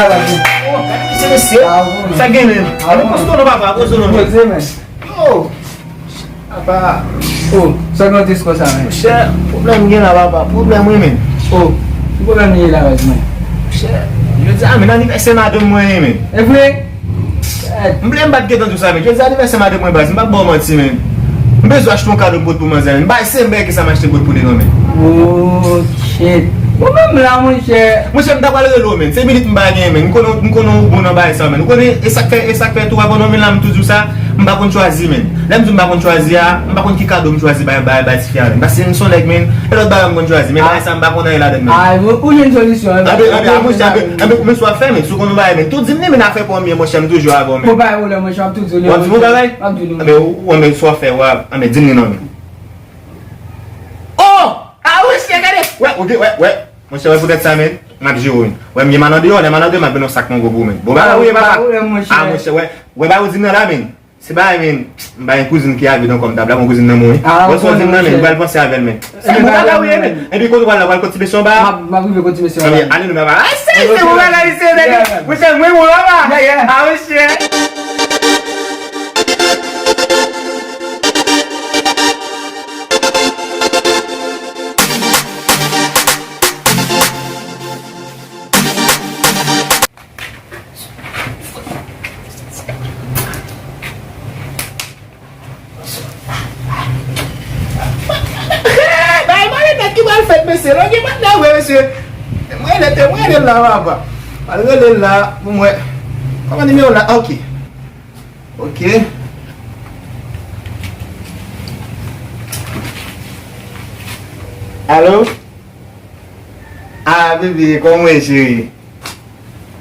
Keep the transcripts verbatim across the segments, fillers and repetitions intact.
Oh, gade mesye, mesye. Sa gen, men? Poze non, papa, poze non. Poze, men. Yo! Apa? Oh, sa gen disko sa, men? Monchè, pwoblèm gen la, papa. Pwoblèm, wi, men. Oh, ki pwoblèm li ye la, baz, men? Monchè, jodi a, men, anivèsè madanm mwen, men. E vre? M vle m pa t gentan di w sa, men. Jodi a anivèsè madanm mwen, baz. M p ap ba w manti, men. M bezwen achte yon kado bòt pou manzè, men. M pa se m bay ki sa m achte bòt pou li, non, men. Oh, shit. Ou menm la, monchè. Monchè, m ta pral rele w, men. Se minit m pa gen, men. M konnen, m konnen ou bon nan bagay sa, men. Ou konnen, e sa k fè, e sa k fè tou, avan nou vin la, m toujou sa, m pa konn chwazi, men. Lè m di m pa konn chwazi a, m pa konn ki kado m chwazi bay, bay, bay tifi a, men. Paske m se yon nèg, men. E lòt bagay m konn chwazi, men bagay sa, m pa konn anyen ladan, men. Ay, ou, ou jwenn solisyon, men. Anben, anben, a, monchè, anben, anben, ou menm sa w ap fè, men. Si w konn yon bagay, men. Tou di m li, men afè pa w, men, monchè, m toujou avè w, men. Ou pa wè, monchè, m ap tou di w li. W ap di m yon bagay? M ap di w li. Anben, ou, ou, anben, sa w ap fè, w ap, anben, di m li non, men. Oh! Ah, monchè, gade! Wè, ou gen, wè, wè. Monchè, wè, poutèt sa, men, m ap jere w, men. Wè, m gen mal andeyò, lè m al andeyò, m ap vin yon sak mango pou ou, men. Bon bagay, wi, papa. Ah, monchè, wè. Wè, bagay ou di m nan la, men. Se bagay, men, m pa gen kouzin ki a viv ankò, m ta vle yon kouzin nan mwen. Wè, sa w di m nan, men, m pral panse avè l, men. Bon bagay, wi, men. Epi, kote w pral la, w pral kot ti mesye anba a? M ap, m ap rive kot ti mesye anba a. Ale, nou, papa. Ah, se, se bon bagay, se, nèg. Monchè, mwen, mwen, papa. Ah, monchè. Bay mare tèt ki pral fèt, mesye. Lò gen patnè vre, mesye. Mwen rele, mwen rele l la, papa. Al rele l la, pou mwen. Kòman nimewo l la? Ok. Ok. Alo? Ah, bebe, kòman w ye, cheri?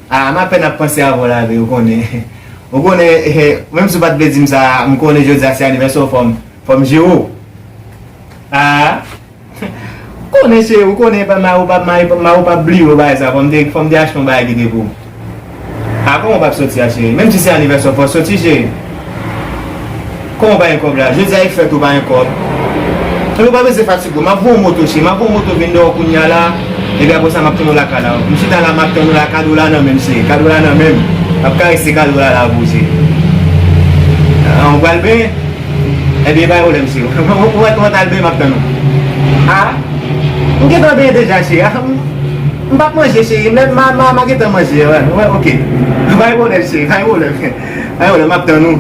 Ah, m apèn ap panse avè w la, bebe, ou konnen. Ou konnen, eh, menm si w pa t vle di m sa, m konnen jodi a se anivèsè w, fò m, fò m jere w. Ah. Ou konnen, cheri, ou konnen, pa mari w p ap, mari, mari w p ap bliye w, bagay sa, fò m te, fò m te achte yon bagay ki te pou ou. Ah, kòman w p ap soti a, cheri? Menm si se anivèsè w, fò w soti, cheri. Kòman w pa gen kòb la? Jodi a e fèt ou pa gen kòb. Epi w pa bezwen fatige w. M ap voye yon moto, cheri. M ap voye yon moto vin dèyè w kounye a la. Epi apre sa, m ap tann ou lakay la. M chita la, m ap tann ou la, kado la nan men m, cheri. Kado la nan men m. M ap karese kado la la pou ou, cheri. Ah, ou pral benyen? Ebyen, pa gen pwoblèm, cheri. Ou, ou, ou al benyen, m ap tann ou. Ah? M gentan benyen deja, cheri. Ah, m, m p ap manje, cheri. Lè m a, m a, m a gentan manje. Wè, wè, ok. Pa gen pwoblèm, cheri. Pa gen pwoblèm. Pa gen pwoblèm, m ap tann ou.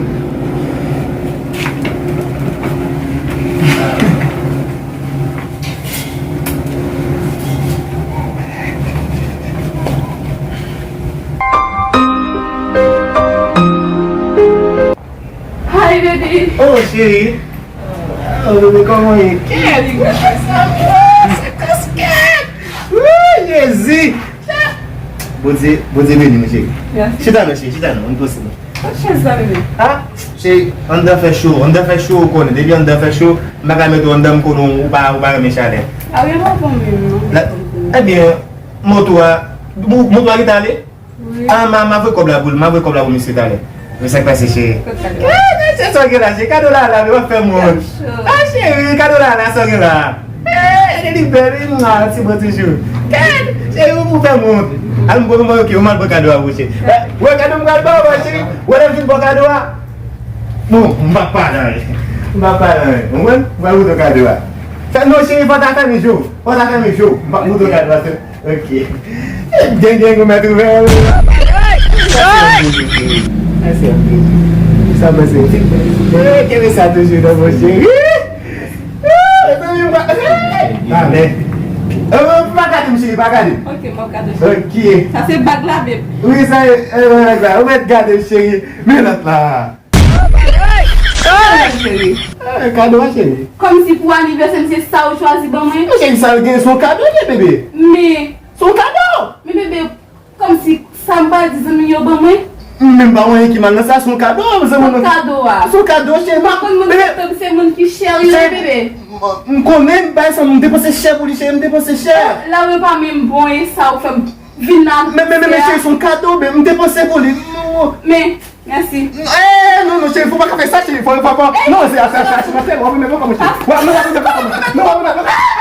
Hi, baby. Oh, cheri. Oh, bebe, kòman w ye? Kèt, li gwo sa, oh, se kaskèt. Wouy, Jezi. Bondye, Bondye beni nou, cheri. Mèsi. Chita non, cheri, chita non, ann pase non. Kot chèz la, bebe? Ah, cheri, anndan fè cho, anndan fè cho, ou konnen. Depi anndan fè cho, m pa ka mete w anndan, m konnen w pa, ou pa renmen chalè. A wi, m pa konn menm, non. Ebyen, moto a, mo-, moto a gentan ale? Wi. Ah, m a, m a voye kòb la pou l, m a voye kòb la pou misye talè. Men sa k pase, cheri? Kot kado a? Eh, men se sa w gen la, cheri. Kado la la, men w ap fè m wont. Ah, cheri, kado la la, sa w gen la? Eh, gade li bèl, wi, mwa, ti bon toujou. Gad, cheri, ou fè m wont. Al, m pran, ok, ou mal pran kado a, wi, cheri. Eh, wè kado m pral ba w, cheri. Wè lè m fin pran kado a. Bon, m p ap pale anyen. M p ap pale anyen. Ou konprann? M pral wout kado a. Fè, non, cheri, fò w ta fèmen je w. Fò w ta fèmen je w. M p ap wout kado a, cheri. Ok. Gen, gen, ou mèt ouvè. Mèsi anpil. Sa mwen se. Eh, kenbe sa toujou nan mon cheri. Eh, mezanmi, mwen. Talè. Eh, pa gade m, cheri, pa gade m. Ok, m ap gade w, cheri. Ok. Sa se bag la, babe. Wi, sa e, eh, bag la. Ou mèt gade m, cheri. Men lòt la. Cheri. Eh, kado a, cheri. Kòmsi pou anivèsè m, se sa ou chwazi ban mwen? Men cheri, sa l gen, se yon kado li ye, bebe. Men. Se yon kado. Men bebe, kòmsi sa m pa di zanmi yo ban mwen? Men m pa wè anyen ki mal nan sa, se yon kado, zanmi nou. Kado a. Se yon kado, cheri. M pa konn moun ki se moun ki chè yo, bebe. M konnen, m bay sa, m depanse chè pou li, cheri, m depanse chè. La ou yo pa menm bon, e sa ou fè m vin la. Men, men, men, men, cheri, se yon kado, men m te panse pou li. Men, mèsi. Eh, non, non, cheri, fò w pa ka fè sa, cheri, fò, fò, fò. Non, se, se, se, se, w ap fè, w ap fè, w ap fè, cheri. W ap, non, w ap fè, w ap fè, non, w ap fè, w ap fè.